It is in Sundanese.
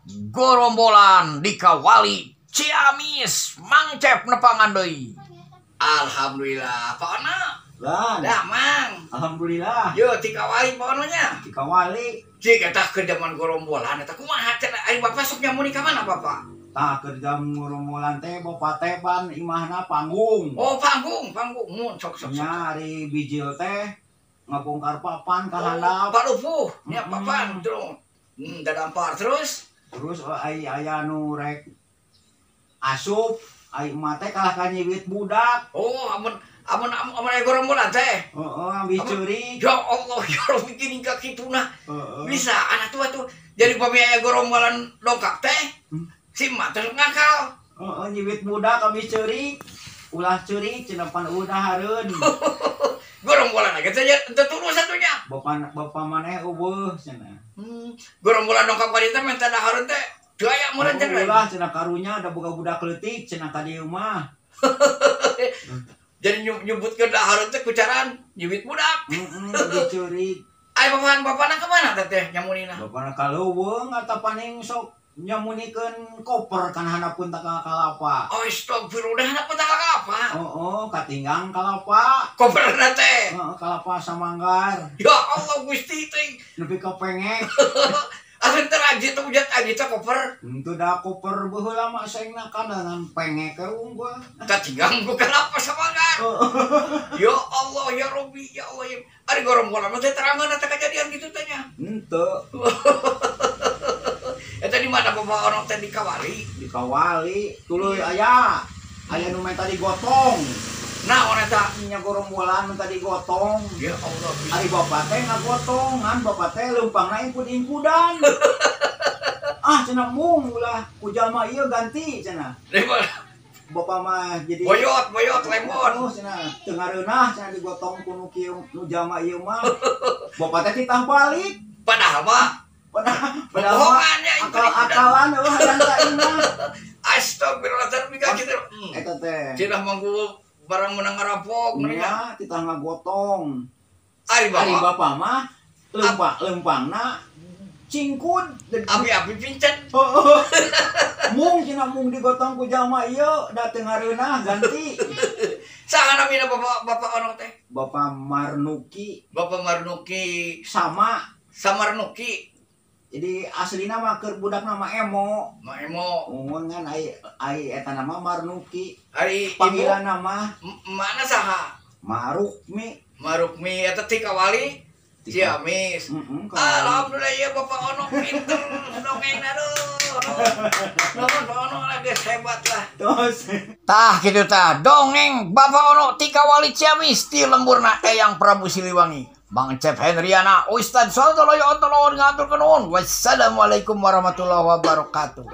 Gorombolan di Kawali Ciamis, Mang Cep nepangan deui. Alhamdulillah, Pak Ono. Lan, Dah, Mang. Alhamdulillah. Yo, ti Kawali Pak Ono nya. Di Kawali. Cik eta keur zaman gorombolan eta kumaha cenah, ari Bapak sok nyamuni ka mana, Bapak? Tah, keur jam ngorombolan teh bapak teh pan imahna panggung. Oh, panggung, panggung. Mun sok sok sok. Nya, ari bijil teh ngabongkar papan ka Oh, handap. Pak Lupuh, nya papan terus. Dadampar terus. Terus ai aya nu rek asup, ai emak teh kalah ka nyiwit budak. Oh, amun amun amun aya gorombolan teh. Heeh, ambih ceurik. Ya Allah, ya Rabbi, gini ka kituna. Heeh. Bisa anak tua tuh. Jadi pami aya gorombolan dongkap teh, si emak terus ngakal. Heeh, nyiwit budak ambih ceurik. Ulah ceurik cenah, pan udah hareun. Gorombolan lagi teh teu tulus satunya. Bapak bapak maneh euweuh cenah. Gorombolan dongkap ka dieu teh minta dahareun teh teu aya meureun cenah. Ulah cenah, karunya ada boga budak leutik cenah ka dieu mah. Jadi nyebutkeun dahareun teh kucaraan nyiwit budak. Heeh, ambih ceurik. Ai bapakan bapana ka mana teh teh nyamunina? Bapana ka leuweung atau paning sok nyamunikeun koper kan handapeun tangkal kalapa. Oh, astagfirullah, handapeun tangkal kalapa? Oh, katinggang kalapa. Koperna teh. Heeh, kalapa samanggar. Ya Allah Gusti teh. Nepi ka pengek. Asa teh aji teh ujat aji teh koper. Henteu da koper baheula mah saengna kana pengek we unggul. Katinggang ku kalapa samanggar. Ya Allah ya Rabbi, ya Allah ya. Ari gorombolan mah teh terangan eta kejadian gitu teh nya. Henteu. Eta di mana bapak orang teh, di Kawali? Di Kawali, tuluy aya aya nu menta digotong. Nah, orang eta Nya, gorombolan menta digotong. Ya Allah Gusti. Ari bapak teh ngagotong, ngan bapak teh leumpangna ingkud-ingkudan. Ah cenah, mung ulah ku jalma ieu, ganti cenah. Daripada Bapak mah jadi boyot, boyot lemon. Oh, cenah teu ngareunah cenah digotong ku nu kieu, nu jalma ieu mah. Bapak teh titah balik. Padahal mah Padahal padahal mah bohongan ya itu. Akal-akalan eueuh hayang ka imah. Astagfirullah, tapi kita. Eta teh. Cenah manggu barang menang ngarampok mereka. Nya, titah ngagotong. Ari Ari bapak bapak mah leumpang leumpangna cingkud. Api-api pincen. Oh, mung cenah, mung digotong ku jalma ieu da teu ngareunah, ganti. Saha namina bapak bapak ono teh? Bapak Marnuki. Bapak Marnuki. Sama. Samarnuki. Jadi aslina mah keur budak nama Emo. Ma Emo. Ungun kan ai ai eta nama Marnuki. Ari ibu Panggilan nama mana saha? Marukmi. Marukmi eta ti Kawali Ciamis. Heeh. Alhamdulillah ya, Bapak Ono pinter dongeng, aduh. Nuhun Pak Ono lah, geus hebat lah. Terus. Tah gitu tah dongeng Bapak Ono ti Kawali Ciamis ti lemburna Eyang Prabu Siliwangi. Bang Cep Henriana Ustad Sontoloyo Ontoloon ngatur nuhun. Wassalamualaikum warahmatullahi wabarakatuh.